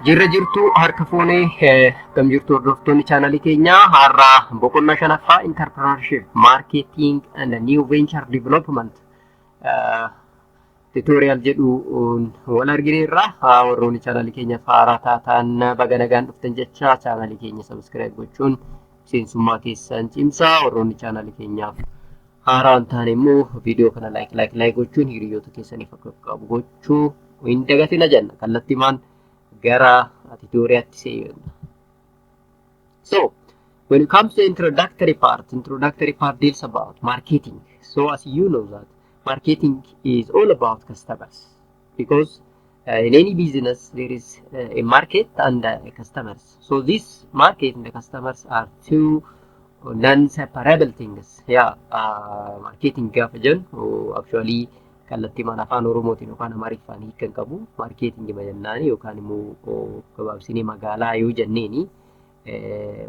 Jirra jirtu, harka fuunee, akkam jirtu hordoftoonni chaanalii keenyaa? Har'aa boqonnaa shanaffaa, Entrepreneurship Marketing and New Venture Development tutorial jedhu wal argineerra. Warroonni chaanalii keenya haaraa taatan baga nagaan dhuftan jecha, chaanalii keenya subscribe gochuun miseensummaa keessan cimsaa. Warroonni chaanalii keenyaaf haaraa hin taane immoo viidiyoo kana like, like, like gochuun hiriyoota keessaniif akka qabu gochuu hin dagatina jenna. Kallattiimaan gara tutorialatti seenna. So, when it comes to introductory part deals about marketing. So, as you know that marketing is all about customers because in any business there is a market and customers. So, this market and the customers are two non-separable things. Yeah, marketing gaafa jennu actually kallattii afaan Oromootiin yookaan Amaariffaan hiika hin qabu. Marketing jennaani yookaan immoo gabaabsinee magaalaa yoo jenneeni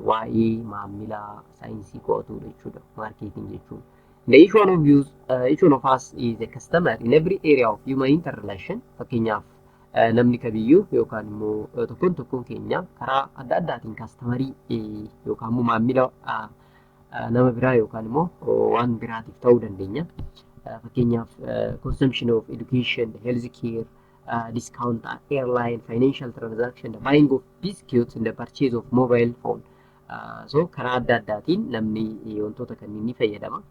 waa'ee maamilaa saayinsii qo'atudha jechuudha marketing jechuun. And each one of us is a customer in every area of human interrelation. Fakkeenyaaf, namni kamiyyuu yookaan immoo tokkoon tokkoon keenya karaa adda addaatiin customerii yookaan immoo maamila nama biraa yookaan immoo waan biraatiif ta'uu dandeenya. Fakkeenyaaf, consumption of education, health care, discount airline, financial transaction, the buying of biscuits and the purchase of mobile phone. So karaa adda addaatiin namni wantoota kanneen ni fayyadama.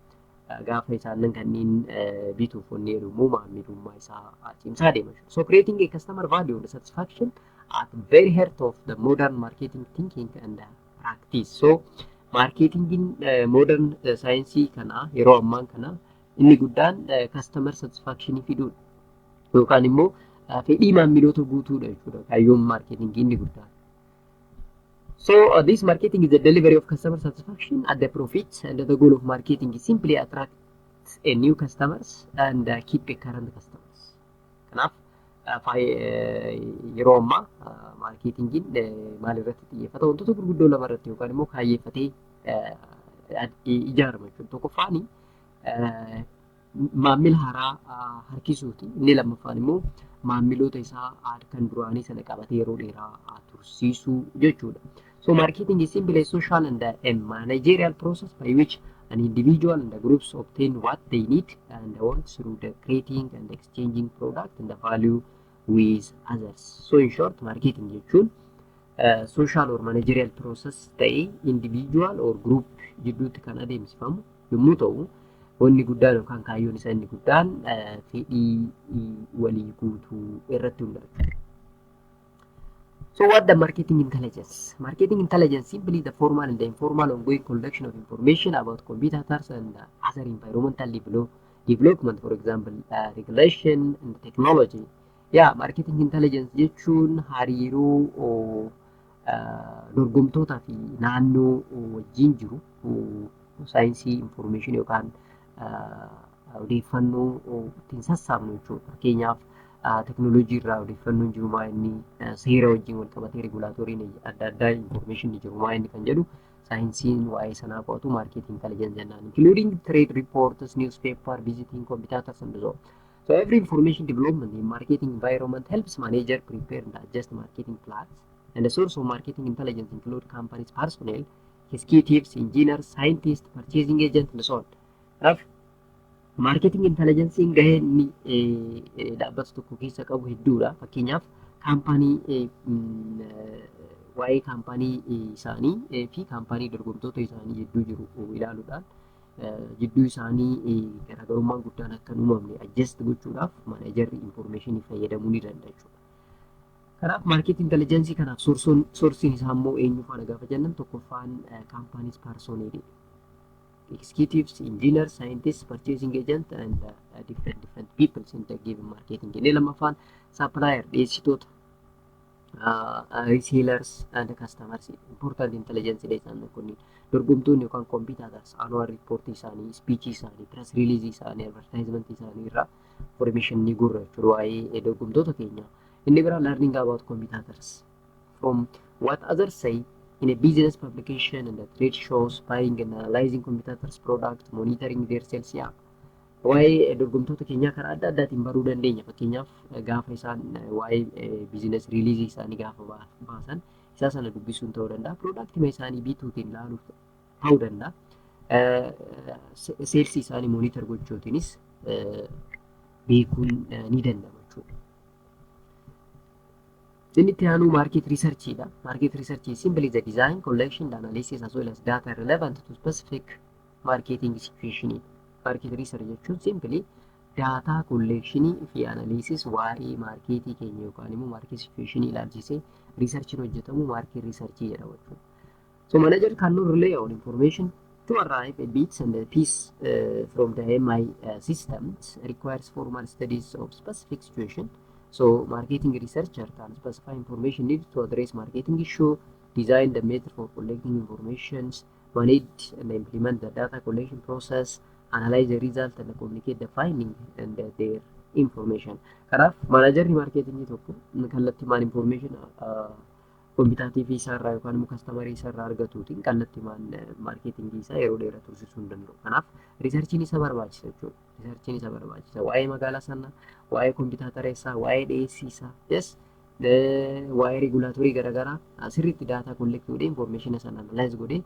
Gaafa isaan kanneen bituuf wanni jedhu immoo maamilummaa isaa cimsaa deema. So creating a customer value and satisfaction at the very heart of the modern marketing thinking and practice. So marketingin modern saayinsii kana yeroo ammaan kana inni guddaan customer satisfaction fiduudha. Yookaan immoo fedhii maamiloota guutuudha jechuudha kaayyoon marketingii inni guddaan. So this marketing is the delivery of customer satisfaction at the profit, and the goal of marketing is simply attract a new customers and keep a current customers. Kanaaf yeroo ammaa marketingiin maal irratti xiyyeeffata? Wantoota gurguddoo lama irratti yookaan immoo kaayyeeffatee ijaarama jechuudha. Tokkoffaani maamila haaraa harkisuuti. Inni lammaffaan immoo maamiloota isaa kan duraanii sana qabatee yeroo dheeraa tursiisuu jechuudha. So marketing is simply a social and a managerial process by which an individual and the groups obtain what they need and want through the creating and exchanging product and the value with others. So in short, marketing jechuun social or managerial process ta'ee individual or group jidduutti kan adeemsifamu yommuu ta'u, wanni guddaan yookaan kaayyoon isaa inni guddaan fedhii walii guutuu irratti hundaa'a. So what the marketing intelligence? Marketing intelligence simply the formal and the informal ongoing collection of information about competitors and other environmental development, for example, regulation and technology. Yeah, marketing intelligence jechuun hariiroo dorgomtootaa fi naannoo wajjin jiru saayinsii information yookaan odeeffannoo ittiin sassaabnu jechuudha. Fakkeenyaaf, teknooloojii irraa odeeffannoon jiru maa inni, seera wajjin wal qabatee regulatoryiin adda addaa information jiru maa inni kan jedhu saayinsiin waa'ee sanaa qo'atu marketing intelligence jennaan. Including trade reports, newspaper, visiting competitors and so on. So every information development in marketing environment helps manager prepare and adjust marketing plans. And the source of marketing intelligence include companies personnel, executives, engineers, scientists, purchasing agent and so on. Kanaaf marketing intelligenceiin gahee inni dhaabbata tokko keessa qabu hedduudha. Fakkeenyaaf, kaampaanii waa'ee kaampaanii isaanii fi kaampaanii dorgomtoota isaanii jidduu jiru ilaaluudhaan jidduu isaanii garaagarummaan guddaan akka hin uumamne adjust gochuudhaaf managerri informationii fayyadamuu ni danda'a jechuudha. Kanaaf market intelligence kanaaf sourceiin isaa immoo eenyu faana gaafa jennan, tokkoffaan company's personnel, executives, engineers, scientists, purchasing agent and different different people in the given marketing. Inni lammaffaan supplier, dhiyeessitoota, resellers and customers. Important intelligence isaan kunniin dorgomtoonni yookaan competitors annual report isaanii, speech isaanii, press release isaanii, advertisement isaanii irraa information ni gurra jechuudha waa'ee dorgomtoota keenyaa. Inni biraa learning about competitors from what others say in a business publication and the trade shows, buying and analyzing competitors' product, monitoring their sales. Yeah. Waa'ee dorgomtoota keenyaa karaa adda addaatiin baruu dandeenya. Fakkeenyaaf, gaafa isaan waa'ee business release isaanii gaafa baasan isaa sana dubbisuun ta'uu danda'a. Productii isaanii bituutiin ilaaluuf ta'uu danda'a. Salesii isaanii monitor gochuutiinis beekuun ni danda'ama jechuudha. Inni itti aanu market researchiidha. Market research is simply the design, collection, and analysis as well as data relevant to specific marketing situation. Market research jechuun simply data collectionii fi analysis waa'ee marketii keenya yookaan immoo market situation ilaalchisee researchiin hojjetamu market research jedhama jechuudha. So manager cannot rely on information to arrive at bits and piece from the MI systems requires formal studies of specific situation. So marketing researcher can specify information needed to address marketing issue, design the method for collecting information, manage and implement the data collection process, analyze the result and communicate the finding and their information. Kanaaf managerri marketingii tokko kallattiimaan information competitorii isaarraa yookaan immoo customerii isaarraa argatuutiin kallattiimaan marketingii isaa yeroo dheeraa tursiisuu hin danda'u. Kanaaf researchiin isa barbaachisa jechuudha. Researchiin isa barbaachisa. Waa'ee magaalaa sanaa, waa'ee competitora isaa, waa'ee dhiyeessii isaa, yes, waa'ee regulatory garaagaraa sirriitti data collect godhee information sana analyze godhee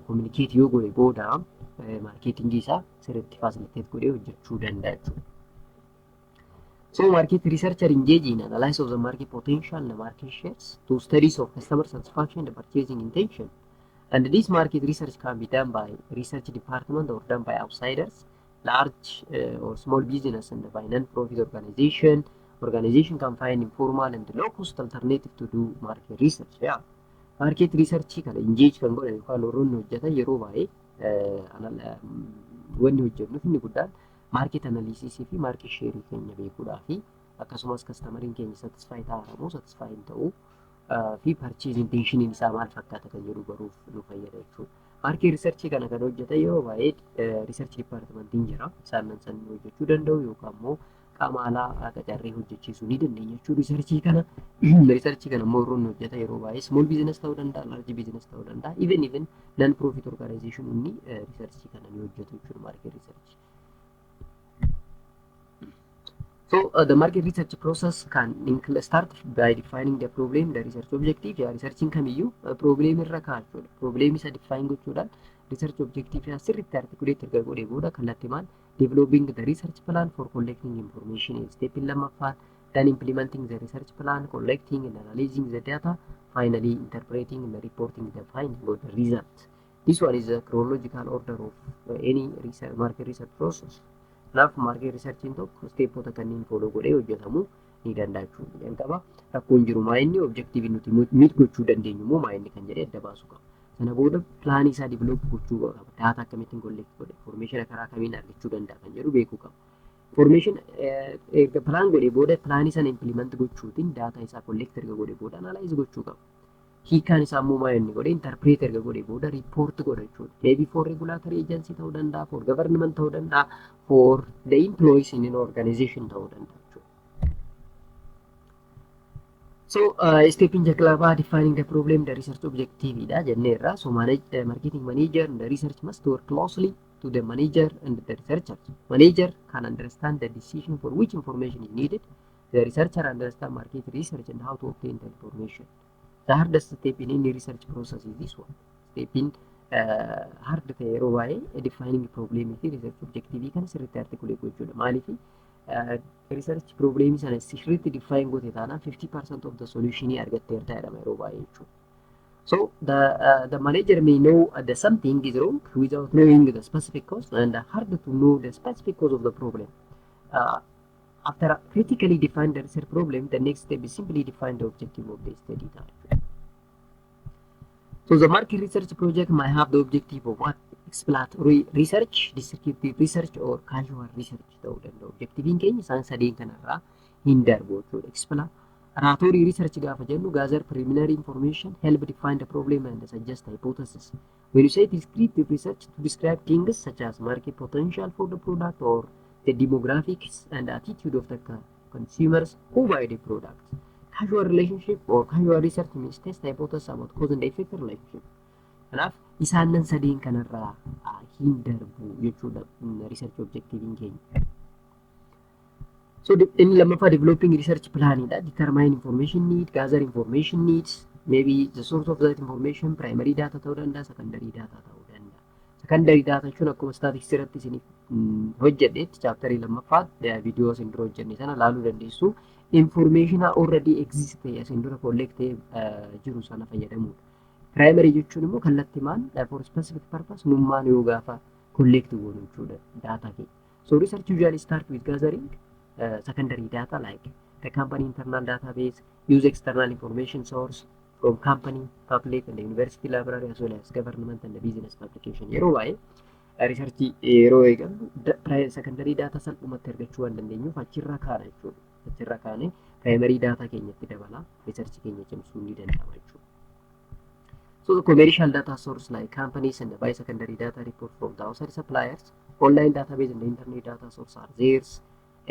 communicate yoo godhe booda marketingii isaa sirriitti facilitate godhee hojjechuu danda'a jechuudha. So market researcher engage in analysis of the market potential and the market shares to studies of customer satisfaction and purchasing intention. And this market research can be done by research department or done by outsiders, large or small business and by non-profit organization. Organization can find informal and low-cost alternative to do market research. Yeah. Market research kana engage kan godhan yookaan warroonni hojjetan yeroo baay'ee wanni hojjennuuf inni guddaan market analysis fi market share keenya beekuudhaa fi akkasumas customeriin keenya satisfy ta'aa moo satisfy hin ta'uu fi purchase intentioniin isaa maal fakkaata kan jedhu baruuf nu fayyada jechuudha. Market research kana kan hojjetan yeroo baay'ee research departmentiin jira. Isaan nan san hojjechuu danda'u yookaan immoo qaama alaa qacarree hojjechiisuu ni dandeenya jechuudha. Researchii kana immoo warroonni hojjetan yeroo baay'ee small business ta'uu danda'a, large business ta'uu danda'a, even non profit organization inni researchii kana ni hojjetu jechuudha, market research. So the market research process can start by defining the problem, the research objective. Yaa, researchiin kamiyyuu problem irra ka'a jechuudha. Problem isa define gochuudhaan research objective isaa sirriitti articulate erga godhee booda kallattimaan developing the research plan for collecting information. Step lammaffaan, then implementing the research plan, collecting and analyzing the data, finally interpreting and reporting the finding or the result. This one is a chronological order of any research, market research process. Kanaaf market researchiin tokko stepoota kanneen follow godhee hojjetamuu ni danda'a jechuudha. Jalqaba rakkoon jiru maa inni, objectiveii nuti meet gochuu dandeenyu immoo maa inni kan jedhee adda baasuu qaba. Sana booda planii isaa develop gochuu qaba. Data akkamittiin collect godhe, information karaa kamiin argachuu danda'a kan jedhu beekuu qaba. Information erga plan godhee booda planii sana implement gochuutiin data isaa collect erga godhee booda analyze gochuu qaba. Hiikaan isaa immoo maal inni godhe interpret erga godhee booda report godha jechuudha. Maybe for regulatory agency ta'uu danda'a, for government ta'uu danda'a, for the employees in an organization ta'uu danda'a jechuudha. So step in jalqabaa defining the problem, the research objective dha jenneerra. So marketing manager and the research must work closely to the manager and the researcher. Manager can understand the decision for which information is needed. The researcher understand market research and how to obtain the information. The hardest step in any research process is this one. Step in hard ta'e yeroo baay'ee defining problem fi research objective kana sirriitti articulate gochuudha. Maaliif, research problem sana sirriitti define goote taanaan 50% of the solution argatteerta jedhama yeroo baay'ee jechuudha. So the manager may know the something is wrong without knowing the specific cause and hard to know the specific cause of the problem. After critically define the research problem, the next step is simply define the objective of the study. So the market research project might have the objective of what? Exploratory research, descriptive research or casual research ta'uu danda'u. Objectiviin keenya isaan sadeen kanarraa hin darbu jechuudha. Exploratory research gaafa jennu gather preliminary information, help define the problem and suggest hypothesis. When you say descriptive research, to describe things such as market potential for the product or the demographics and attitude of the consumers who buy the product. Casual relationship or casual research means test hypothesis about cause and effect relationship. Kanaaf isaanan sadeen kanarraa hin darbu jechuudha research objectiviin keenya. So inni lammaffaa developing research planidha. Determine information need, gather information needs, maybe the source of that information primary data ta'uu danda'a, secondary data ta'uu danda'a. Secondary data jechuun akkuma statistics irratti isiniif hojjedhetti chapterii lammaffaa viidiyoo isin dura hojjenne sana laaluu dandeessu. Information already exist ta'e, isin dura collect jiru sana fayyadamuudha. Primary jechuun immoo kallattimaan for specific purpose nummaan yoo gaafa collect goonu jechuudha data keenya. So research usually start with gathering secondary data like the company internal database, use external information source from company, public and the university library, as well as government and the business publication. Yeroo baay'ee researchii yeroo eegallu secondary data salphumatti argachuu waan dandeenyuuf achirra kaana jechuudha. Achirra kaane primary data keenyatti dabalaa researchii keenya cimsuu ni danda'ama jechuudha. So the commercial data source like companies and the buy secondary data report from the outside suppliers, online database and the internet data source are theirs,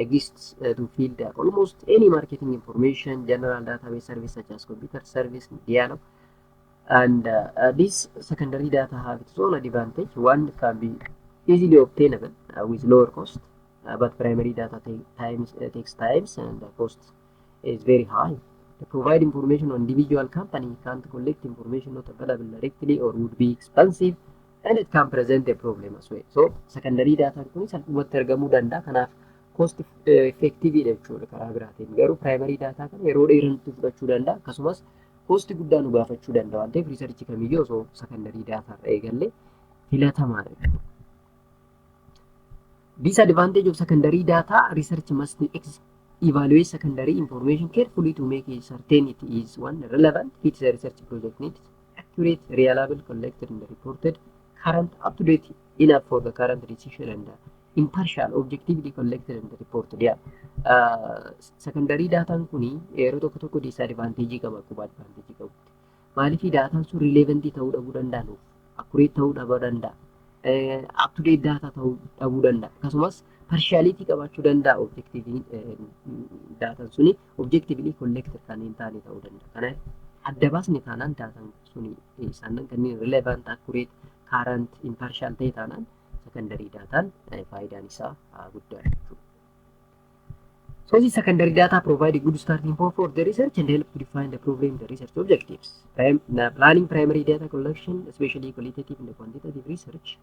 exists to fill the almost any marketing information, general database service such as computer service, dialog. And this secondary data have its own advantage. One, can be easily obtainable with lower cost, but primary data takes times and the cost is very high. To provide information on individual company can't collect information not available directly or would be expensive, and it can present a problem as well. So secondary data kun salphumatti argamuu danda'a. Kanaaf cost effective jechuudha karaa biraatiin. Garuu primary data kana yeroo dheeraa nutti fudhachuu danda'a. Akkasumas cost guddaa nu gaafachuu danda'a waan ta'eef research kamiyyuu osoo secondary data irra eegalle filatamaadha jechuudha. Disadvantage of secondary data: research must evaluate secondary information carefully to make it certain it is one, relevant, fits the research project needs, accurate, reliable, collected and reported, current, up to date enough for the current decision, and impartial, objectively collected and reported. Yeah. Secondary daataan kuni yeroo tokko tokko disadvantage qaba akkuma advantage qabutti. Maaliif daataan sun relevant ta'uu dhabuu danda'a nuuf, accurate ta'uu dhabuu danda'a, up to date data ta'uu dhabuu danda'a. Akkasumas partiality qabaachuu danda'a, objectively daataan suni objectively collected kan hin taane ta'uu danda'a. Kana adda baasne taanaan daataan suni isaan kanneen relevant, accurate, current, impartial ta'e taanaan secondary daataan faayidaan isaa guddaadha jechuudha. So this secondary data provide a good starting point for the research and help to define the problem, the research objectives. Planning primary data collection, especially qualitative and quantitative research,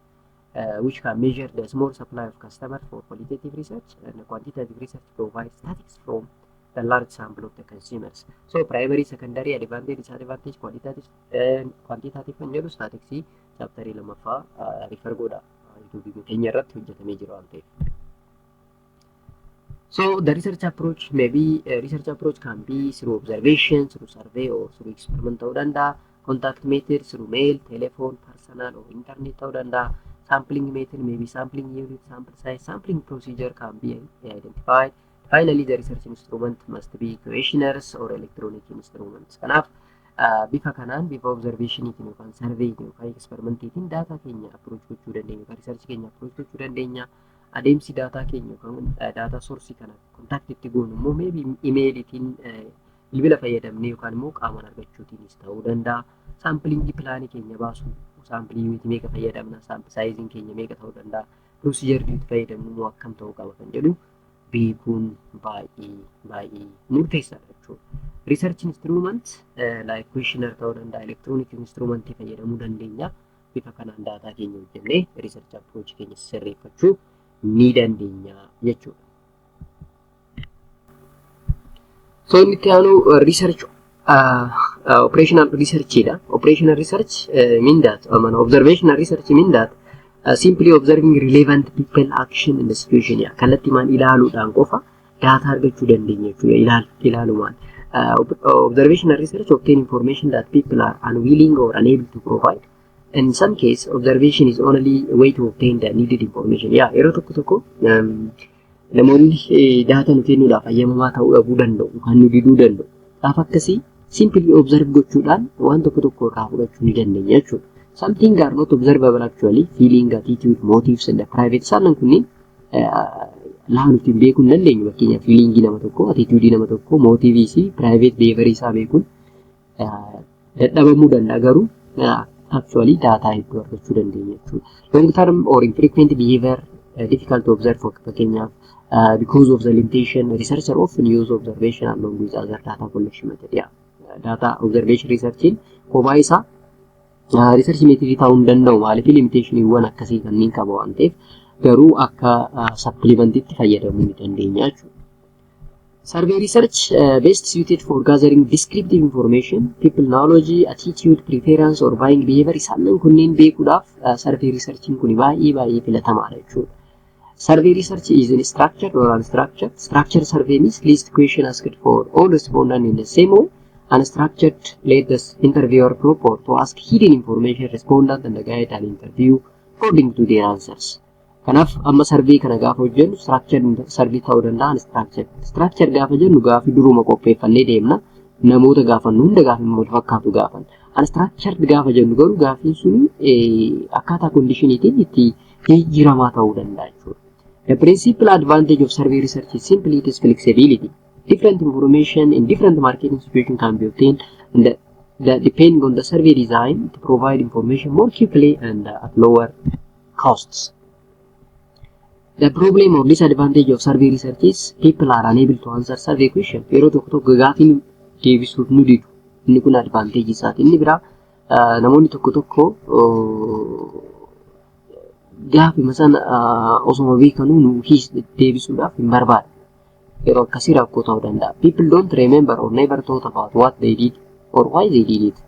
which can measure the small supply of customers for qualitative research, and the quantitative research provides statistics from the large sample of the consumers. So primary, secondary, advantage, disadvantage, qualitative and quantitative kan jedhu statistics chapterii lammaffaa refer godha. YouTube keenya irratti hojjetamee jira waan ta'eef. So the research approach may be research approach can be through observation, through survey or through experiment ta'uu danda'a. Contact method through mail, telephone, personal or internet ta'uu danda'a. Sampling method may be sampling unit, sample size, sampling procedure can be identified. Finally, the research instrument must be questionnaires or electronic instruments. Kanaaf bifa kanaan bifa observationiitiin yookaan surveytiin yookaan experimentiitiin daataa keenya approach gochuu dandeenya yookaan research keenya approach gochuu dandeenya. Adeemsi daataa keenya yookaan data sourceii kana contact itti goonu immoo maybe emailiitiin, bilbila fayyadamnee yookaan immoo qaamaan argachuutiinis ta'uu danda'a. Sampling planii keenya baasuu, sample unitii meeqa fayyadamna, sample sizeiin keenya meeqa ta'uu danda'a, procedureii nuti fayyadamnu immoo akkam ta'uu qaba kan jedhu beekuun baay'ee baay'ee murteessaadha jechuudha. Research instrument like questionnaire ta'uu danda'a, electronic instrument fayyadamuu dandeenya. Bifa kanaan daataa keenya hojjennee research approach keenya sirreeffachuu ni dandeenya jechuudha. So inni itti aanu research operational research dha. Operational research mean that observational research mean that simply observing relevant people, action in the situation. Ya kallattiimaan ilaaluudhaan qofa daataa argachuu dandeenya jechuudha ilaalumaan. Observational research obtain information that people are unwilling or unable to provide. In some case, observation is only a way to obtain the needed information. Yaa yeroo tokko tokko namoonni daataa nu kennuudhaaf ayyamamaa ta'uu dhabuu danda'u yookaan nu diduu danda'u. Gaafa akkasii simply observe gochuudhaan waan tokko tokko irraa fudhachuu ni dandeenya jechuudha. Something are not observable actually, feeling, attitude, motives and the private isaan kunniin laa nuti beekuu hin dandeenyu. Fakkeenyaaf feelingii nama tokkoo, attitude nama tokkoo, motiveii fi private behavior isaa beekuun dadhabamuu danda'a, garuu Actually data hedduu argachuu dandeenya jechuudha. Long term or infrequent behavior difficult to observe. Fakkeenyaaf, because of the limitation, researcher often use observation along with other data collection method. Yeah. Data observation researchiin kophaa isaa research method ta'uu hin danda'u. Maaliif? Limitationiiwwan akkasii kanneen qaba waan ta'eef, garuu akka supplementitti fayyadamuu ni dandeenya jechuudha. Survey research best suited for gathering descriptive information, people knowledge, attitude, preference or buying behavior. Isaan kunneen beekuudhaaf survey researchiin kun baay'ee baay'ee filatamaadha jechuudha. Survey research is in structured or unstructured. Structured survey means list question asked for all respondents in the same way. Unstructured let the interviewer purport to ask hidden information respondent and guide an interview according to their answers. Kanaaf amma survey kana gaafa hojjennu structured survey ta'uu danda'a, unstructured. Structured gaafa jennu gaafii duruma qopheeffannee deemna. Namoota gaafannu hunda gaafii wal fakkaatu gaafan. Unstructured gaafa jennu garuu gaafiin suni akkaataa conditioniitiin itti jijjiiramaa ta'uu danda'a jechuudha. The principal advantage of survey research is simply its flexibility. Different information in different marketing situation can be obtained and depending on the survey design to provide information more quickly and at lower costs. The problem or disadvantage of survey research is people are unable to answer survey question. Yeroo tokko tokko gaafiin deebisuuf nu didu. Inni kun advantage isaati. Inni biraa, namoonni tokko tokko gaafima sana osoma beekanuu nu deebisuudhaaf hin barbaadu. Yeroo akkasii rakkoo ta'uu danda'a. People don't remember or never thought about what they did or why they did it.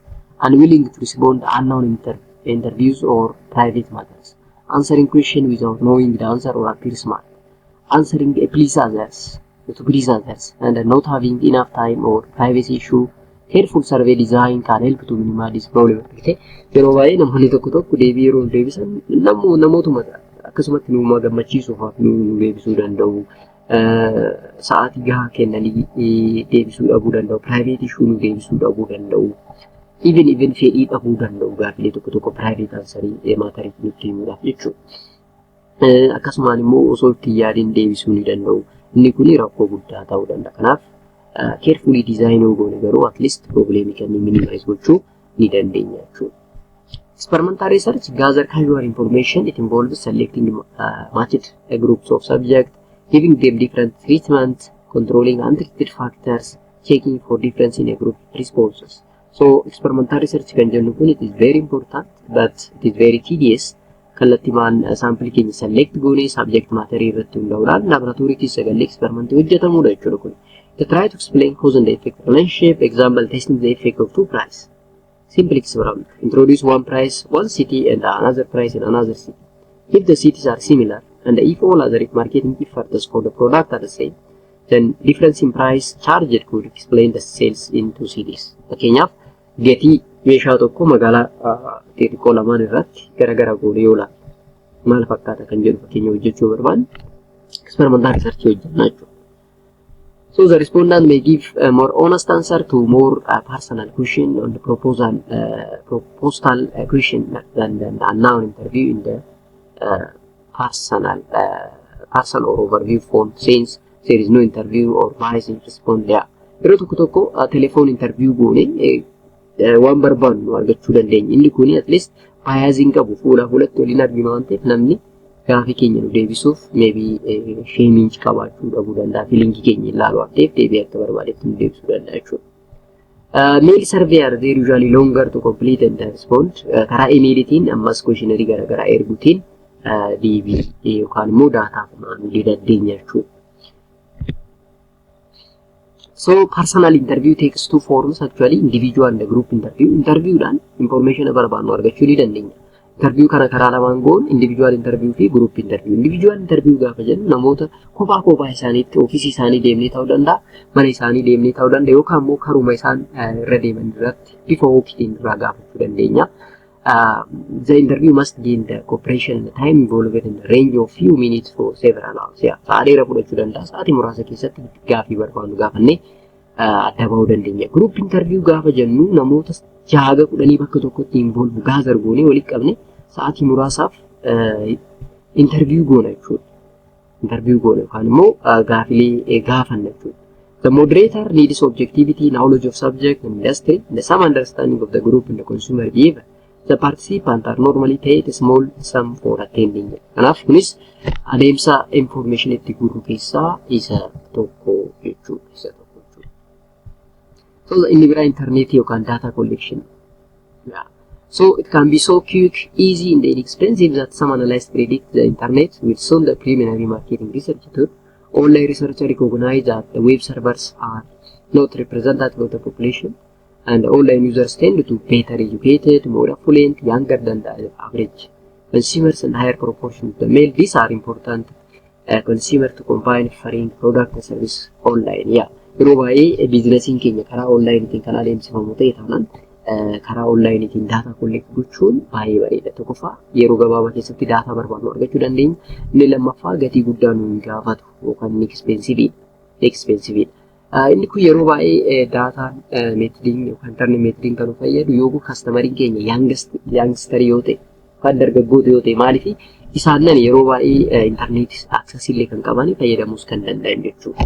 Unwilling to respond unknown interviews or private matters. Answering question without knowing the answer or appear smart. Answering a please others, to please others, and not having enough time or privacy issue. Careful survey design can help to minimize this problem. Yeroo baay'ee namoonni tokko tokko deebii yeroo deebisan namootuma akkasumatti nu gammachiisuuf nu deebisuu danda'u. Sa'aatii gahaa kennanii deebisuu dhabuu danda'u. Private issue nu deebisuu dhabuu danda'u. Even fedhii dhabuu danda'u gaafilee tokko tokko private answerii matterii nutti himuudhaaf jechuudha. Akkasumaan immoo osoo itti yaadiin deebisuu ni danda'u. Inni kun rakkoo guddaa ta'uu danda'a. Kanaaf carefully design yoo goone garuu at least problemii kanneen minimize gochuu ni dandeenya jechuudha. Experimental research gather casual information. It involves selecting matched groups of subjects, giving them different treatment, controlling untreated factors, checking for difference in a group responses. So experimental research kan jennu kun, it is very important, but it is very tedious. Kallattimaan sample keenya select goonee subject matter irratti hundaa'uudhaan laaboraatoorii keessa gallee experimentii hojjetamudha jechuudha kun. To try to explain cause and effect relationship, example, testing the effect of two price. Simple experiment. Introduce one price, one city and another price in another city. If the cities are similar and if all other marketing efforts for the product are the same, then difference in price charged could explain the sales in two cities. Fakkeenyaaf, gatii meeshaa tokko magaalaa xixiqqoo lamaan irratti garagara goone yoo ilaalle maal fakkaata kan jedhu fakkeenya hojjechuu barbaanne, experimental research hojjenna jechuudha. So the respondent may give a more honest answer to more personal question on the proposal question than the unknown interview in the personal person or overview phone, since there is no interview or bias in respond there. Yeroo tokko tokko telephone interview goone waan barbaannu argachuu dandeenya. Inni kuni at least biasiin qabu, fuula fuulatti waliin arginu waan ta'eef, namni gaafii keenya nu deebisuuf maybe shameiin qabaachuu dhabuu danda'a. Feelingii keenya ilaalu waan ta'eef, deebii akka barbaadetti nu deebisuu danda'a jechuudha. Mail survey are they usually longer to complete and respond. Karaa emailitiin ammas questionnaire garaagaraa erguutiin deebii yookaan immoo data funaanuu ni dandeenya jechuudha. So personal interview takes two forms actually, individual and group interview. Interviewdhaan information barbaannu argachuu ni dandeenya. Interview kana karaa lamaan goon, individual interview fi group interview. Individual interview gaafa jennu namoota kophaa kophaa isaaniitti ofiisii isaanii deemnee ta'uu danda'a, mana isaanii deemnee ta'uu danda'a, yookaan immoo karuma isaan irra deeman irratti bifa walkiitiin irraa gaafachuu dandeenya. The interview must gain the cooperation and the time involved in the range of few minutes for several hours. Yeah, sa'a dheeraa fudhachuu danda'a. Sa'aatii muraasa keessatti gaafii barbaannu gaafannee adda bahuu dandeenya. Group interview gaafa jennu namoota 6 10 bakka tokkotti involve gather goonee walitti qabne sa'aatii muraasaaf interview goona jechuudha. Interview goona yookaan immoo gaafilee gaafanna jechuudha. The moderator needs objectivity, knowledge of subject and industry, and some understanding of the group and the consumer behavior. The participant are normally paid a small sum for attending. Kanaaf kunis adeemsa information itti guurru keessaa isa tokko jechuudha. Isa tokko jechuudha. So inni biraa internetii yookaan data collection. Yeah. So it can be so quick, easy and inexpensive that some analysts predict the internet will soon the preliminary marketing research tool. Online researchers recognize that the web servers are not representative of the population and online users tend to be better educated, more affluent, younger than the average consumers and higher proportion of the male. These are important consumer to combine offering product and service online. Yeah. Yeroo baay'ee businessiin keenya karaa onlineiitiin kan adeemsifamu ta'e taanaan karaa onlineiitiin data collect gochuun baay'ee bareeda. Tokkoffaa, yeroo gabaabaa keessatti data barbaadnu argachuu dandeenya. Inni lammaffaa, gatii guddaa nu hin gaafatu yookaan inni expensiveiidha. Expensiveiidha. Inni kun yeroo baay'ee dataan methodiin yookaan internet methodiin kan nu fayyadu yoo customeriin keenya youngsterii yoo ta'e yookaan dargaggoota yoo ta'e, maaliif isaan yeroo baay'ee internetii accessii illee kan qaban, fayyadamuus kan danda'an jechuudha.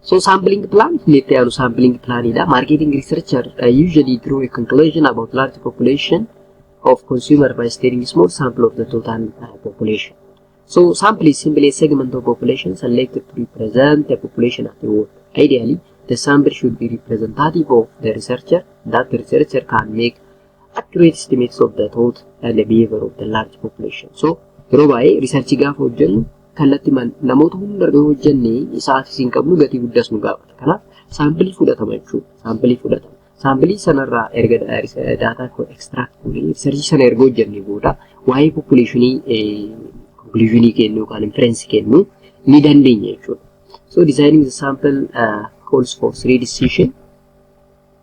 So sampling plan, inni itti aanu sampling planidha. Marketing researcher usually draw a conclusion about large population of consumer by studying small sample of the total population. So sample is simply a segment of population selected to represent the population at the whole. Ideally, the sample should be representative of the researcher, that the researcher can make accurate estimates of the thought and the behavior of the large population. So yeroo baay'ee researchii gaafa hojjennu kallattii namoota hunda erga hojjenne sa'aatii hin qabnu, gatii guddaas nu gaafata. Kanaaf sampleii fudhatama jechuudha. Sampleii fudhatama. Sampleii sanarraa erga data extract goonee researchii sana erga hojjenne booda waa'ee populationii conclusionii kennu yookaan inference kennu ni dandeenya jechuudha. So designing the sample calls for three decision.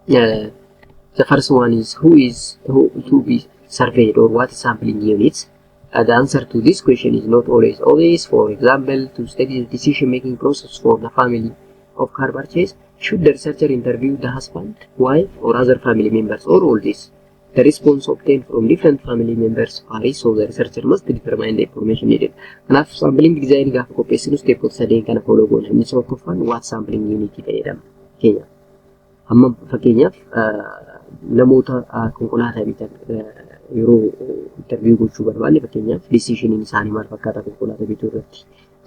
The first one is who is who to be surveyed or what is sampling units. The answer to this question is not always obvious. For example, to study the decision-making process for the family of car purchase, should the researcher interview the husband, wife, or other family members, or all this? The response obtained from different family members varies, so the researcher must determine the information needed. Kanaaf sampling design gaafa qopheessinu stepoota sadeen kana follow goona. Inni tokkoffaan what sampling unit fayyadama. Fakkeenyaaf amma fakkeenyaaf namoota konkolaataa bitan yeroo interview gochuu barbaanne, fakkeenyaaf decisioniin isaanii maal fakkaata konkolaataa bituu irratti?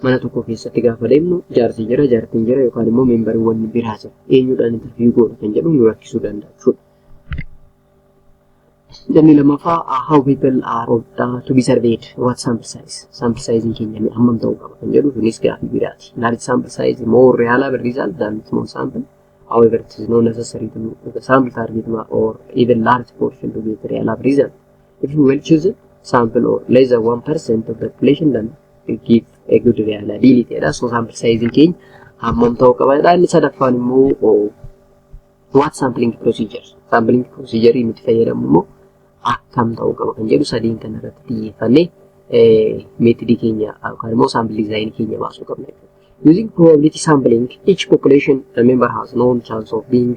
Mana tokko keessatti gaafa deemnu jaarsi jira, jaartiin jira, yookaan immoo memberiiwwan biraa jira. Eenyuudhaan interview goona kan jedhu nu rakkisuu danda'a jechuudha. Inni lammaffaa, how people are to be surveyed, what sample size, sample size keenya hammam ta'uu qaba kan jedhu kunis gaaffii biraati. Large sample size more reliable result than small sample. However, it is not necessary to the sample target or even large portion to get reliable result. If you well chosen sample or less than 1% of the population, then it give a good reliability dha. So sample size keenya hammam ta'uu qaba. Inni sadaffaan immoo what sampling procedure. Sampling procedure nuti fayyadamnu immoo akkam ta'uu qaba kan jedhu sadiin kan irratti xiyyeeffannee methodii keenya yookaan immoo sample design keenya baasuu qabna jechuudha. Using probability sampling, each population member has known chance of being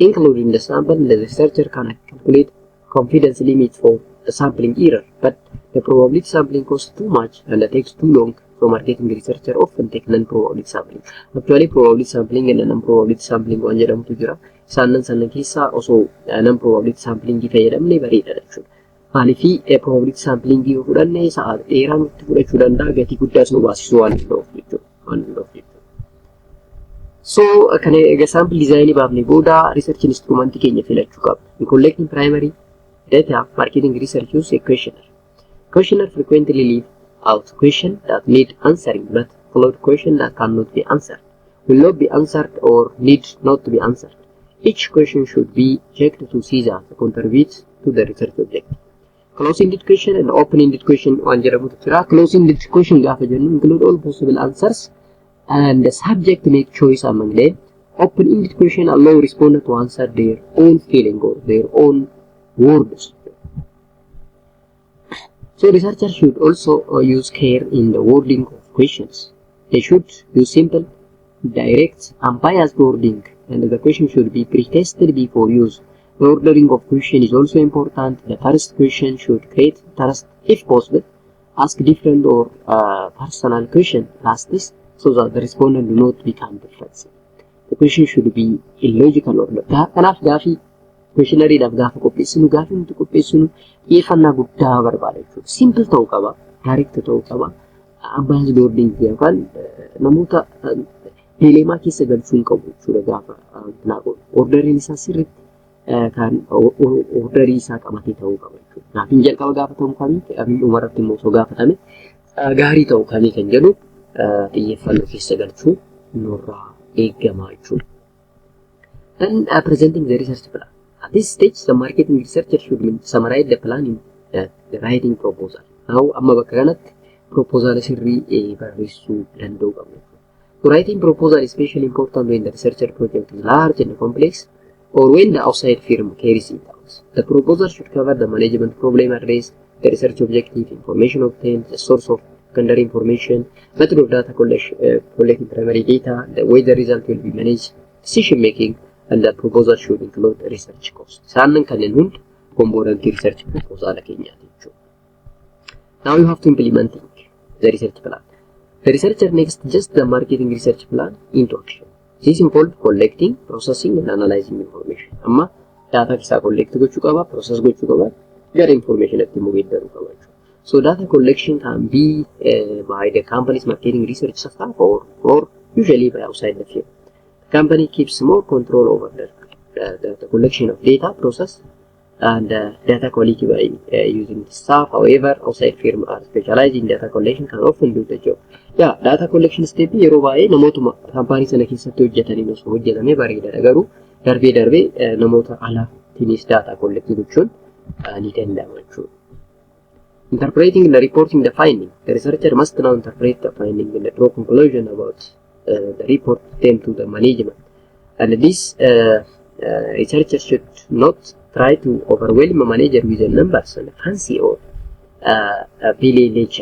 included in the sample, and the researcher can calculate confidence limit for the sampling error. But the probability sampling costs too much and it takes too long, so marketing researcher often take non-probability sampling. Actually, probability sampling and non-probability sampling waan jedhamutu jira. Isaanan sana keessaa osoo non-probability sampling fayyadamne bareeda jechuudha. Maaliifii probability sampling yoo fudhanne sa'a dheeraa nutti fudhachuu danda'a, gatii guddaas nu baasisuu waan danda'uuf jechuudha. Waan danda'uuf jechuudha. So kana egaa sample design baafne booda research instrument keenya filachuu qabna. In collecting primary data, marketing research use a questionnaire. Questionnaire frequently leave out question that need answering but include question that cannot be answered, will not be answered or need not to be answered. Each question should be checked to see that it contributes to the research objective. Close-ended question and open-ended question waan jedhamutu jira. Close-ended question gaafa jennu include all possible answers and the subject make choice among them. Open-ended question allow respondent to answer their own feeling or their own words. So researchers should also use care in the wording of questions. They should use simple, direct, unbiased wording, and the question should be pre-tested before use. The ordering of question is also important. The first question should create trust if possible. Ask different or personal question last this so that the respondent do not become defensive. The question should be in logical order. Kanaaf gaafii Questionnaireedhaaf gaafa qopheessinu, gaafa nuti qopheessinu xiyyeeffannaa guddaa barbaada jechuudha. Simple ta'uu qaba, direct ta'uu qaba. Unbiased wording yookaan namoota dilemma keessa galchuu hin qabu jechuudha gaafa naa godhu. Orderiin isaa sirriitti kan orderii isaa qabatee ta'uu qaba jechuudha. Gaafiin jalqaba gaafatamu kamii, gaafiin dhumarratti immoo osoo gaafatame gaarii ta'u kamii kan jedhu xiyyeeffannoo keessa galchuu nurraa eegama jechuudha. Then presenting the research plan. At this stage, the marketing researcher should summarize the plan in the writing proposal. Now, amma bakka kanatti proposal sirrii barreessuu danda'uu qabna. So writing proposal is especially important when the researcher project is large and complex or when the outside firm carries it out. The proposal should cover the management problem addressed, the research objective, information obtained, the source of secondary information, method of data collection, collecting primary data, the way the result will be managed, decision making, and the proposal should include research cost. Isaan kanneen hunda component research proposal keenyaati jechuudha. Now you have to implementing the research plan. The researcher next just the marketing research plan into action. This involves collecting, processing and analyzing information. Amma data isaa collect gochuu qaba, process gochuu qaba, gara information itti immoo geeddaruu qaba jechuudha. So data collection can be by the company's marketing research staff or usually by outside the firm. The company keeps more control over the collection of data process and data quality by using the staff. However, outside firm are specialized in data collection can often do the job. Yeah, data collection step yeroo baay'ee namootuma kaampaanii sana keessatti hojjetaniin osoo hojjetamee bareedaadha. Garuu darbee darbee namoota alaatiinis data collect gochuun ni danda'ama jechuudha. Interpreting and reporting the finding. The researcher must now interpret the finding and draw conclusion about the report them to the management. And this researcher should not try to overwhelm a manager with the numbers and fancy or village,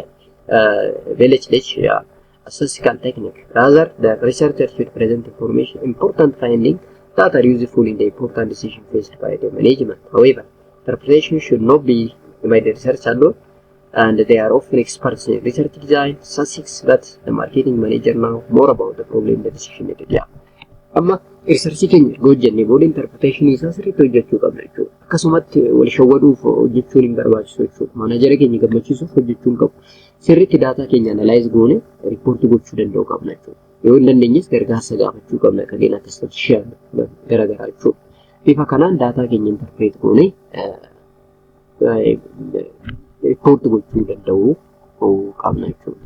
yeah, statistical technique. Rather, the researcher should present information, important finding that are useful in the important decision faced by the management. However, interpretation should not be by the researcher alone, and they are often experts in research design, statistics, but the marketing manager know more about the problem the decision needed. Yeah. Amma researchii keenya erga hojjennee booda interpretation isaa sirriitti hojjechuu qabna jechuudha. Akkasumatti wal shawwaduuf hojjechuun hin barbaachisu jechuudha. Managera keenya gammachiisuuf hojjechuu hin qabu. Sirriitti data keenya analyze goone reportii gochuu danda'uu qabna jechuudha. Yoo hin dandeenyes gargaarsa gaafachuu qabna kanneen akka statistician garaagaraa jechuudha. Bifa kanaan data keenya interpret goone reportii gochuu danda'uu qabna jechuudha.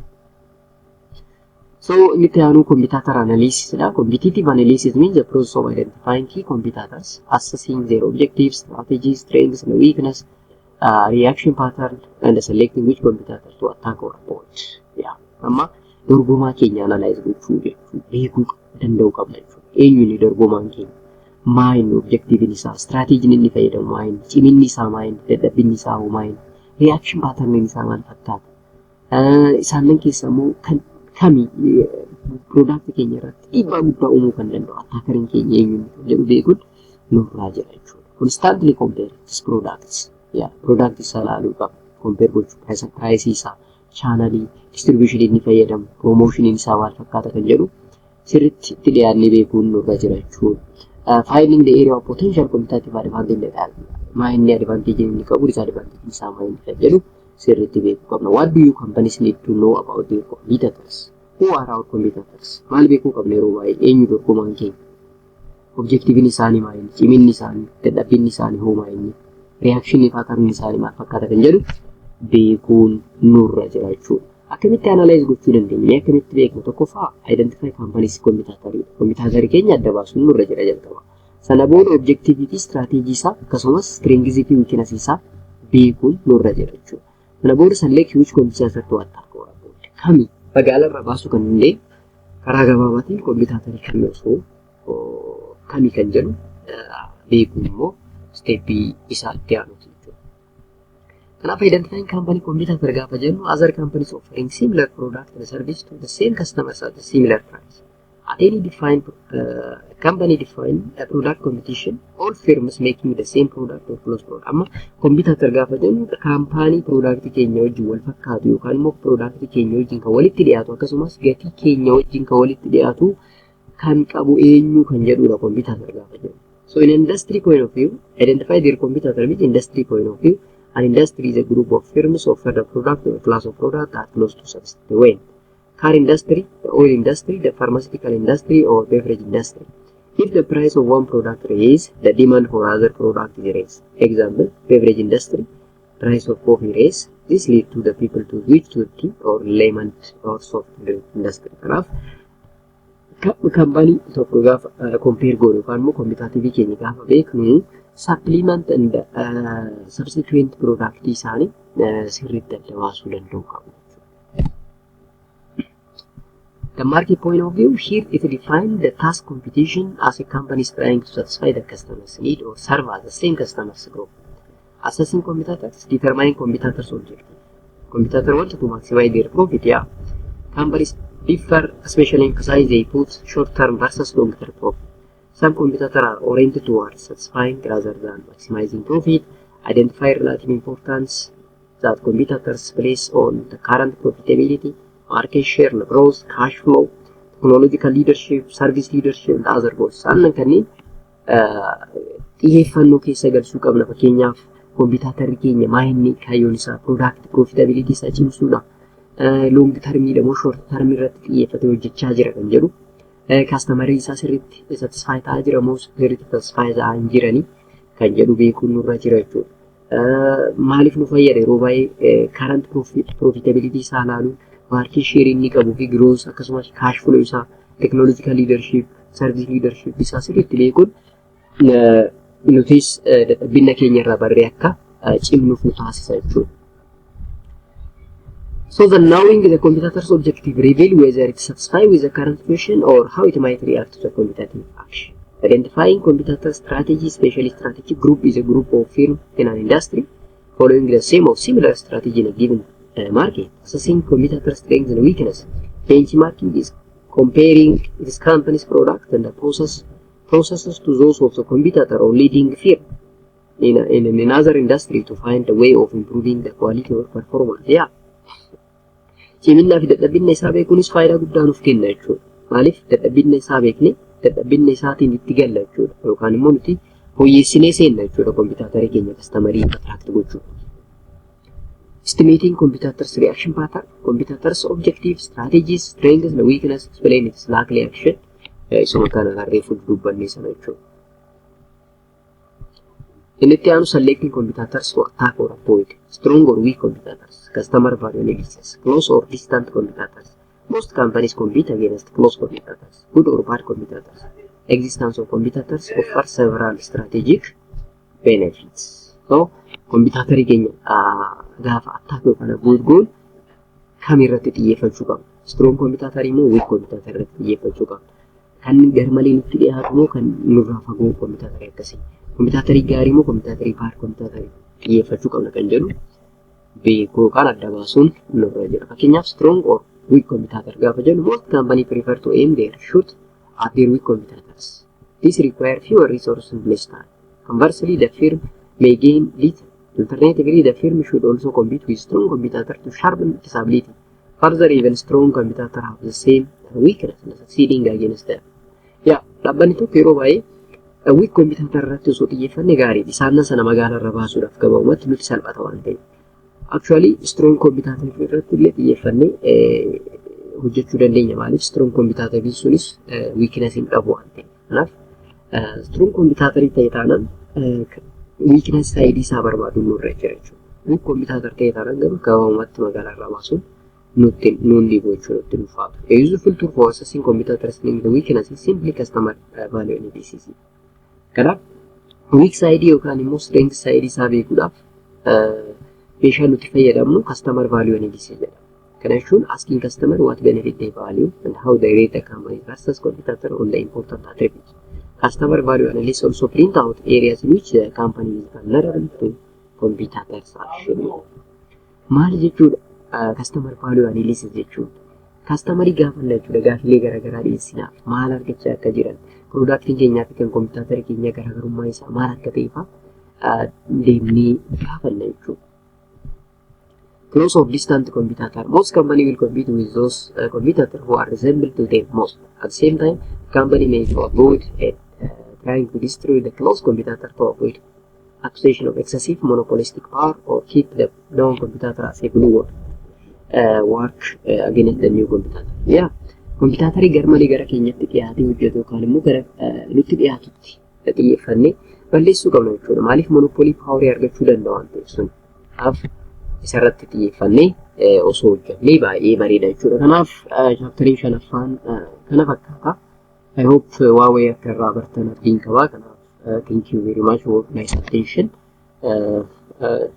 So inni itti aanu competitor analysis dha. Competitive analysis means the process of identifying key competitors, assessing their objectives, strategies, strengths and weakness, reaction pattern and selecting which competitor to attack or avoid. Yeah. Amma dorgomaa keenya analyze gochuu jechuu beekuu danda'uu qabna jechuudha. Eenyu inni dorgomaan keenya? Maa inni objectiviin isaa? Strategyiin inni fayyadamu maa inni? Ciminni isaa maa inni? Dadhabinni isaa hoo maa inni? Reaction pattern isaa maal fakkaata? Isaan keessaa immoo kan kami productii keenya irratti dhiibbaa guddaa uumuu kan danda'u attackeriin keenya eenyuun kan jedhu beekuun nurraa jira jechuudha. Constantly compare this products. Yeah, product isaa ilaaluu qaba. Compare gochuu priceii isaa, channelii, distributionii inni fayyadamu, promotioniin isaa maal fakkaata kan jedhu sirriitti itti dhiyaannee beekuun nurra jira jechuudha. Finding the area of potential competitive advantage maa inni advantage inni qabu, disadvantage isaa maa inni kan jedhu sirriitti beekuu qabna. What do you companies need to know about their competitors? Who are our competitors? Maal beekuu qabna yeroo baay'ee eenyu dorgomaan keenya? Objectiviin isaanii maal inni? Ciminni isaanii, dadhabbiin isaanii hoo maal inni? Reactionii pattern isaanii maal fakkaata kan jedhu beekuun nurra jira jechuudha. Akkamitti analyze gochuu dandeenya? Akkamitti beekna? Tokkoffaa, identify companies competitorii. Competitorii keenya adda baasuun nurra jira jalqaba. Sana booda objectivii fi strategyii isaa akkasumas strengthii fi weakness isaa beekuun nurra jira jechuudha. Sana booda select which competitor to attack or avoid. Kami magaalarra baasuu kan dandeenyu karaa gabaabaatiin competitorii kamii osoo kami kan jedhu beekuun immoo stepii isaa itti aanuti jechuudha. Kanaaf, identifying company competitor gaafa jennu, other companies offering similar product and service to the same customers at the similar price. At any defined company defined a product competition, all firms making the same product or close product. Amma competitor gaafa jennu kaampaanii product keenya wajjin wal fakkaatu yookaan immoo product keenya wajjin kan walitti dhiyaatu akkasumas gatii keenya wajjin kan walitti dhiyaatu kan qabu eenyu kan jedhudha competitor gaafa jennu. So in industry point of view, identify their competitor with industry point of view. An industry is a group of firms offer the product or class of product that close to substitute. Car industry, the oil industry, the pharmaceutical industry or beverage industry. If the price of one product raise, the demand for other product is raised. Example, beverage industry, price of coffee raise. This lead to the people to switch to tea or lemon or soft drink industry. Kanaaf company tokko gaafa compare goonu yookaan immoo competitive keenya gaafa beeknu supplement and substituent product isaanii sirriitti adda baasuu danda'u qabu. The market point of view here it defines the task competition as a company is trying to satisfy the customer's need or serve as the same customer's group. Assessing competitors, determining competitors' objective. Competitor want to maximize their profit, yeah. Companies differ, especially emphasize they put short-term versus long-term profit. Some competitors are oriented towards satisfying rather than maximizing profit. Identify relative importance that competitors place on the current profitability, market share, growth, cash flow, technological leadership, service leadership, and other goals. Isaan kanneen xiyyeeffannoo keessa galchuu qabna. Fakkeenyaaf competitorri keenya maa inni kaayyoon isaa product profitability isaa cimsuudha. Long termiidha moo short termii irratti xiyyeeffatee hojjechaa jira kan jedhu. Customerii isaa sirriitti satisfy ta'aa jira moo sirriitti satisfy ta'aa hin jiranii kan jedhu beekuun nurra jira jechuudha. Maaliif nu fayyada yeroo baay'ee current profitability isaa ilaaluun market share inni qabuu fi growth akkasumas cash flow isaa technological leadership service leadership isaa sirriitti beekuun nutis dadhabbina keenya irraa barree akka cimnuuf nu taasisa jechuudha. So the knowing the competitor's objective reveal whether it satisfied with the current situation or how it might react to the competitive action. Identifying competitor strategy, especially strategy group is a group of firm in an industry following the same or similar strategy in a given market. Assessing competitor strengths and weakness. Benchmarking is comparing this company's product and the processes to those of the competitor or leading firm in another industry to find a way of improving the quality or performance. Yeah. Ciminaa fi dadhabina isaa beekuunis faayidaa guddaa nuuf kenna jechuudha. Maaliif dadhabina isaa beekne dadhabina isaatiin itti galla jechuudha. Yookaan immoo nuti fooyyessinee seenna jechuudha competitorii keenya customerii attract gochuudha. Estimating competitors reaction pattern, competitors objective, strategies, strengths and weakness, explain its likely action. Isuma kana reefu dubbannee sana jechuudha. Inni itti aanu selecting competitors to attack or avoid, strong or weak competitors, customer value analysis, close or distant competitors. Most companies compete against close competitors, good or bad competitors. Existence of competitors offer several strategic benefits. So, competitorii keenya gaafa attack yookaan avoid goon kamirratti xiyyeeffachuu qabna? Strong competitorii moo weak competitor irratti xiyyeeffachuu qabna? Kan garmalee nutti dhiyaatu moo kan nurraa fagoo competitorii akkasii? Competitorii gaarii moo competitorii bad competitorii xiyyeeffachuu qabna kan jedhu beekuu yookaan adda baasuun nurra jira. Fakkeenyaaf strong or weak competitor gaafa jennu, most company prefer to aim their shoot at their weak competitors. This require fewer resources and less time. Conversely, the firm may gain little. Alternatively, the firm should also compete with strong competitor to sharpen its ability. Further, even strong competitor have the same weakness and succeeding against them. Yaa, dhaabbanni tokko yeroo baay'ee weak competitor irratti osoo xiyyeeffanne gaariidha. Isaan sana magaalaa irra baasuudhaaf gabaabumatti nutti salphata waan ta'eef. Actually, strong competitor irratti illee xiyyeeffannee hojjechuu dandeenya. Maaliif strong competitor sunis weakness hin qabu waan ta'eef. Kanaaf strong competitor ta'e taanaan weakness side isaa barbaadu nurra jira jechuudha. Weak competitor ta'e taanaan garuu gabaabumatti magaalaa irraa baasuun nutti nuun dhibu jechuudha, nutti ulfaatu. A useful tool for assessing competitors in the weakness is simply customer value analysis. Kanaaf weak side yookaan immoo strength side isaa beekuudhaaf meeshaan nuti fayyadamnu customer value analysis jedhama. Kana jechuun asking customer what benefit they value and how they rate the company versus competitor on the important attributes. Customer value analysis also print out areas in which the company is vulnerable to competitors action. Maal jechuudha customer value analysis jechuun? Customerii gaafanna jechuudha, gaafilee garaagaraa dhiyeessinaaf maal argachaa akka jiran, productiin keenyaa fi kan competitorii keenya garaagarummaa isaa maal akka ta'e fa'aa deemnee gaafanna jechuudha. Close or distant competitor. Most company will compete with those competitors who are resemble to them most. At the same time, company may avoid a trying to destroy the close competitor to avoid accusation of excessive monopolistic power or keep the known competitor as a bulwark work against the new competitor. Yeah. Competitorii garmalee gara keenyatti dhiyaatee hojjetu yookaan immoo gara nutti dhiyaatutti xiyyeeffannee balleessuu qabna jechuudha. Maaliif monopoly powerii argachuu danda'a waan ta'eef sun. Kanaaf isarratti xiyyeeffannee osoo hojjennee baay'ee bareeda jechuudha. Kanaaf chapteriin shanaffaan kana fakkaata. I hope waa wayii akka irraa bartan abdiin qaba. Kanaaf thank you very much for nice attention.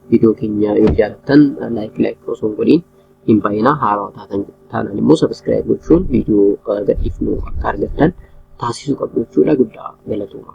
Viidiyoo keenya yoo jaalattan like like osoo hin godhin hin baay'inaa haarawaa taatan taanaan immoo subscribe gochuun viidiyoo gadhiifnu akka argattan taasisuu qabdu jechuudha. Guddaa galatooma.